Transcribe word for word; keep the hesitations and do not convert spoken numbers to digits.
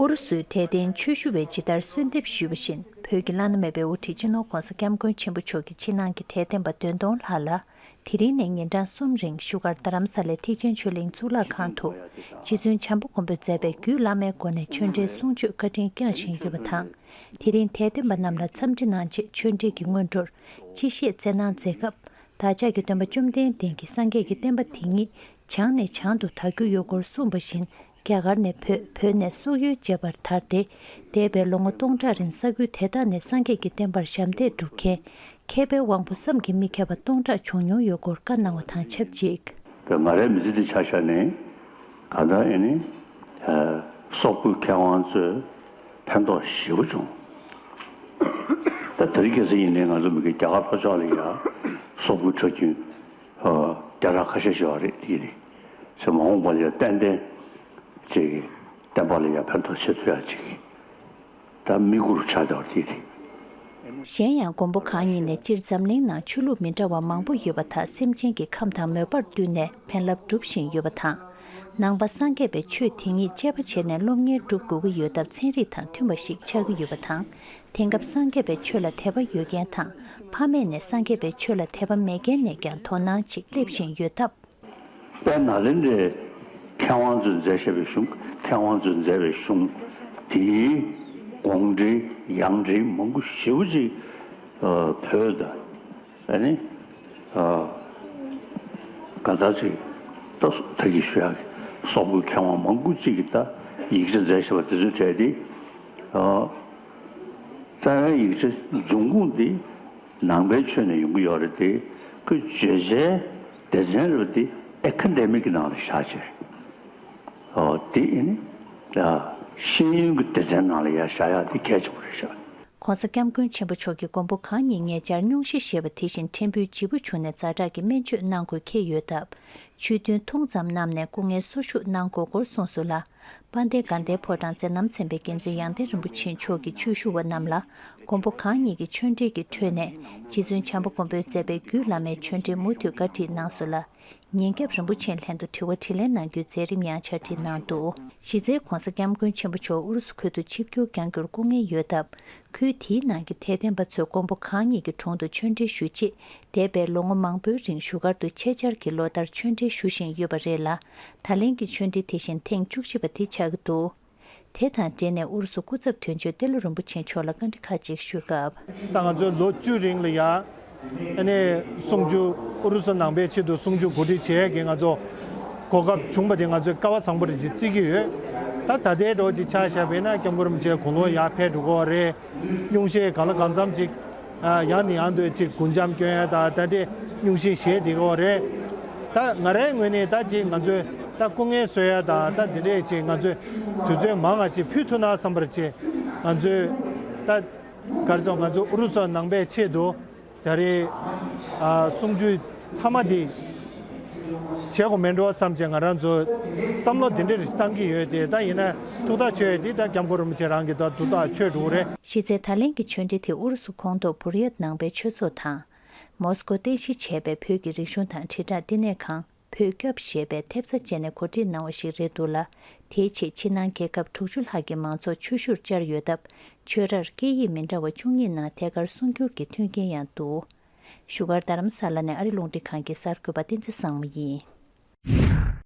ཨུ་རུ་སུའི་དད་ལྡན་ཆོས་ཞུ་བས་ཇི་ལྟར་གསོལ་འདེབས་ཞུས་པ་བཞིན། བོད་ཀྱི་བླ་ན་མེད་པའི་དབུ་ཁྲིད་སྤྱི་ནོར་༧གོང་ས་༧སྐྱབས་མགོན་ཆེན་པོ་མཆོག་གི་ཕྱི་ནང་གི་དད་ལྡན་པ་བདུན་སྟོང་ལྷག་ལ། དེ་རིང་ནས་ཉིན་གྲངས་གསུམ་རིང་བཞུགས་སྒར་རྡ་རམ་ས་ལའི་ཐེག་ཆེན་ཆོས་གླིང་གཙུག་ལག་ཁང་དུ། རྗེ་བཙུན་བྱམས་པ་མགོན་པོས་མཛད་པའི་རྒྱུད་བླ་མའི་སྒོ་ནས་ཆོས་འབྲེལ་གསུང་ཆོས་བཀའ་དྲིན་བསྐྱངས་བཞིན་ཡོད་པ་དང་། དེ་རིང་དད་ལྡན་པ་རྣམས་ལ་འཚམས་འདྲི་གནང་རྗེས་ཆོས་འབྲེལ་གྱི་སྔོན་འགྲོར་སྤྱི་བཤད་སྩལ་གནང་མཛད་སྐབས། བདག་ཅག་གི་སྟོན་པ་བཅོམ་ལྡན་འདས་ཀྱིས་སངས་རྒྱས་ཀྱི་བསྟན་པ་དེ་ཉིད་བྱང་ནས་བྱང་དུ་དར་རྒྱུ་ཡོད་སྐོར་གསུངས་པ་བཞིན། རྒྱ་གར་ནས་བོད། བོད་ནས་སོག་ཡུལ་བཅས་པར་དར་ཏེ། འདས་པའི་ལོ་ངོ་སྟོང་ཕྲག་རིང་ས་ཁུལ་དེ་དག་ནས་སངས་རྒྱས་ཀྱི་བསྟན་པར་ཞབས་འདེགས་སྒྲུབ་མཁན། མཁས་པའི་དབང་པོ་བསམ་གྱིས་མི་ཁྱབ་པ་སྟོང་ཕྲག་བྱུང་མྱོང་ཡོད་སྐོར་བཀའ་གནང་བ་དང་ཆབས་ཅིག། ང་རའི་མི་ཚེ་འདི་ཆ་བཞག་ནས་གང་ལྟར་ཨེ་ནི། སོག་པོའི་མཁས་དབང་ཚོས་ཕན་ཐོགས་ཞེ་པོ་བྱུང་། ད་དེ་རིང་ཁ་སང་ཡིན་ནའི་ང་ཚོ་མི་སྒེར་རྒྱ་གར་ལྷོ་ཕྱོགས་ལ་ཡ་སོག་པོའི་གྲྭ་རྒྱུན་བརྒྱ་ཕྲག་ཁ་ཤས་ཤིག་ཡོད་རེད། དེ་རེད་ཟེར། མ་འོངས་པ་ལ་ཡ་ཏན་ཏན་ཅིག་བསྟན་པ་ལ་ཡ་ཕན་ཐོགས་བྱེད་ཐུབ་ཡ་ཅིག་ད་དམིགས་ཡུལ་ཆགས་བསྡད་པ་དེ་རེད། གཞན་ཡང་མགོན་པོ་གང་ཉིད་ནས་སྤྱིར་འཛམ་གླིང་ནང་ཆོས་ལུགས་མི་འདྲ་བ་མང་པོ་ཡོད་པ་དག་སེམས་ཅན་གྱི་ཁམས་དང་མོས་པར་བསྟུན་ནས་ཕན་རླབས་སྒྲུབ་བཞིན་ཡོད་པ་དང་། ནང་པ་སངས་རྒྱས་པའི་ཆོས་དེ་ཉིད་དཔྱད་པ་བྱས་ནས་སློབ་གཉེར་སྒྲུབ་དགོས་ཀྱི་ཡོད་སྟབས་ཚན་རིག་དང་མཐུན་པ་ཞིག་ཆགས་ཀྱི་ཡོད་པ་དང་། དེང་སྐབས་སངས་རྒྱས་པའི་ཆོས་ལ་དད་པ་ཡོད་མཁན་དང་། ཕ་མེས་ནས་སངས་རྒྱས་པའི་ཆོས་ལ་དད་པ་མེད་མཁན་ནས་ཀྱང་དོ་སྣང་ཅིག་སླེབས་བཞིན་ཡོད་སྟབས། དཔལ་ནཱ་ལེནྡྲའི་མཁས་དབང་ཚོས་མཛད་བཞག་པའི་གཞུང་། མཁས་དབང་ཚོས་མཛད་པའི་གཞུང་དེའི་དགོངས་འགྲེལ་ཡང་འགྲེལ་མང་པོ་ཞེ་པོ་ཅིག་ཨ་བོད་དུ་ཨ་ནི་ཨ་ག་ད་ཅིག་ད་ད་གི་ཞུ་ཡག་གི་སོག་པོའི་མཁས་དབང་མང་པོ་ཅིག་གིས་ད་ཡིག་ཆ་མཛད་བཞག་པ་དེ་ཚོའི་གྲས་དེ། ཨ་རྩ་བའི་ཡིག་ཆ་འབྱུང་ཁུངས་དེ། ནང་པའི་ཆོས་ནས་ཡོང་གི་ཡོད་རེད་དེ། ཁོས་བརྗོད་བྱའི་སྡེ་ཚན་རེད་པ་དེ་ཨེ་ཁ་ཌེ་མིག་གི་ནང་ལ་བཞག་བྱས། ཨོ་དེ་ཨེ་ནི་ཨ་ཤེས་ཡོན་གྱི་སྡེ་ཚན་ནང་ལ་ཡར་བཞག་ཡག་དེ་གལ་ཆེན་པོ་རེད་ཤག། ༸གོང་ས་༸སྐྱབས་མགོན་ཆེན་པོ་མཆོག་གིས་མགོན་པོ་གང་ཉིད་ཉེ་ཆར་སྙུང་གཞི་ཞེས་པ་དེ་བཞིན་ཕྲན་བུ་ལྗིད་པོ་བྱུང་ནས་ཛ་དྲག་གི་སྨན་བཅོས་གནང་དགོས་འཁེལ་ཡོད་སྟབས། ཆོས་ཐུན་ཐུང་ཙམ་གནང་ནས་སྐུ་ངལ་གསོ་བཞུགས་གནང་དགོས་སྐོར་གསུངས་སོང་ལ། དཔལ་ལྡན་དགའ་ལྡན་ཕོ་བྲང་མཛད་རྣམ་ཚན་པའི་འགན་འཛིན་ཡང་སྟེང་རིན་པོ་ཆེ་མཆོག་གིས་ཆོས་ཞུ་བ་རྣམས་ལ་མགོན་པོ་གང་ཉིད་ཀྱི་ཆོས་འབྲེལ་གྱི་ཁྲོད་ནས་རྗེ་བཙུན་བྱམས་པ་མགོན་པོས་མཛད་པའི་རྒྱུད་བླ་མའི་ཆོས་འབྲེལ་མུ་མཐུད་བཀའ་ཁྲིད་གནང་སོང་ལ། ཉིན་རྒྱབ་རིན་པོ་ཆེའི་ལྷན་དུ་དྲི་བ་དྲིས་ལན་གནང་རྒྱུའི་མཛད་རིམ་ཡང་ཆ་སྒྲིག་གནང་འདུག། གཞི་རྩའི་༸གོང་ས་༸སྐྱབས་མགོན་ཆེན་པོ་མཆོག་ཨུ་རུ་སུ་ཁུལ་དུ་ཆིབས་བསྒྱུར་བསྐྱང་རྒྱུར་སྐུ་ངལ་ཡོད་སྟབས། ཁུལ་དེའི་ནང་གི་དད་ལྡན་པ་ཚོས་མགོན་པོ་གང་ཉིད་ཀྱི་དྲུང་དུ་ཆོས་འབྲེལ་ཞུ་ཆེད། འདས་པའི་ལོ་ངོ་མང་པོའི་རིང་བཞུགས་སྒར་དུ་ཆེད་བཅར་གྱིས་ལོ་ལྟར་ཆོས་འབྲེལ་ཞུ་བཞིན་ཡོད་པ་རེད་ལ། ད་ལན་གྱི་ཆོས་འབྲེལ་དེ་བཞིན་ཐེངས་བཅུ་གཅིག་པ་དེ་ཆགས་ཀྱི་འདུག། དེ་དང་འབྲེལ་ནས་ཨུ་རུ་སུ་སྐུ་ཚབ་དོན་གཅོད་ཏེ་ལོ་རིན་པོ་ཆེ་མཆོག་ལ་བཀའ་འདྲི་ཁག་ཅིག་ཞུས་སྐབས། ད་ང་ཚོས་ལོ་བཅུ་རིང་ལ་ཡ། ཨ་ནི་གསུང་ཆོས་ཨུ་རུ་སུ་ནང་པའི་ཆེད་དུ་གསུང་ཆོས་གོ་སྒྲིག་བྱེད་ཡས་ཀྱི་ང་ཚོ་གོ་སྐབས་བྱུང་པ་དེ་ང་ཚོས་སྐལ་བ་བཟང་པོ་རེད་ཅེས་བརྩི་གི་ཡོད། ད་ད་ལྟའི་འགྲོ་ཅིག་ཆ་བཞག་པ་ཡིན་ན་སྐྱབས་མགོན་རིན་པོ་ཆེ་དགུང་ལོ་ཡར་ཕེབས་འགྲོ་གི་ཡོད་རེད། སྙུང་གཞི་གང་ལ་གང་འཚམ་ཅིག་ཨ་ཡང་ནས་ཡང་དུ་ཅིག་སྒོ་འགྱམ་སྐྱོན་ཡ་ད་ད་ལྟའི་སྙུང་གཞི་བཞེས་བསྡད་ཀྱི་ཡོད་རེད། ད་ང་རའི་ངོས་ནས་ད་ཅིག་ང་ཚོས་ད་སྐུ་ངལ་གསོ་ཡ་ད་ད་འདི་འདྲས་ཅིག་ང་ཚོས་དུས་ཚོད་མང་ང་ཅིག་ཕུལ་ཐུབ་ན་བསམ་པར་ཅིག་ང་ཚོས་ད་ག་རེ་ཟེར་ང་ཚོ་ཨུ་རུ་སུ་ནང་པའི་ཆེད་དུ། ད་རེས་ཨ་གསུང་ཆོས་མཐའ་མ་འདི་བྱེད་དགོས་མེད་འགྲོ་བསམ་བྱས་ང་རང་ཚོ་བསམ་བློ་འདི་འདྲ་རེ་བཏང་གི་ཡོད་དེ། ད་ཡིན་ན་ཐུགས་ཐག་ཆོད་ཡོད་དེ། ད་སྐྱབས་མགོན་རིན་པོ་ཆེ་རང་གི་ད་ཐུགས་ཐག་ཆོད་འགྲོ་གི་རེད། གཞི་རྩའི་ད་ལན་གྱི་ཆོས་འབྲེལ་དེ་ཨུ་རུ་སུ་ཁོངས་གཏོགས་བུར་ཡ་ནང་པའི་ཆོས་ཚོགས་དང་། མོ་སི་ཀོ་རྟེན་གཞི་བྱས་པའི་བོད་ཀྱི་རིག་གཞུང་དང་དྲིལ་བསྒྲགས་བསྟི་གནས་ཁང་། བོད་སྐྱབས་ཞེས་པའི་ཐེབས་རྩ་སྤྱད་ནས་གོ་སྒྲིག་གནང་བ་ཞིག་རེད་འདུག་ལ། དེའི་ཆེད་ཕྱི་ནང་རྒྱལ་ཁབ་དྲུག་ཅུ་ལྷག་གི་མང་ཚོགས་ཆོས་ཞུར་བཅར་ཡོད་སྟབས། ཆོས་རར་སྐད་ཡིག་མི་འདྲ་བ་བཅུ་གཉིས་ནང་ཐད་ཀར་གསུང་སྒྱུར་གྱི་མཐུན་རྐྱེན་ཡང་འདུག། བཞུགས་སྒར་རྡ་རམ་ས་ལ་ནས་ཨ་རི་རླུང་འཕྲིན་ཁང་གི་གསར་འགོད་པ་བསྟན་འཛིན་བཟང་མོ་ཡིན།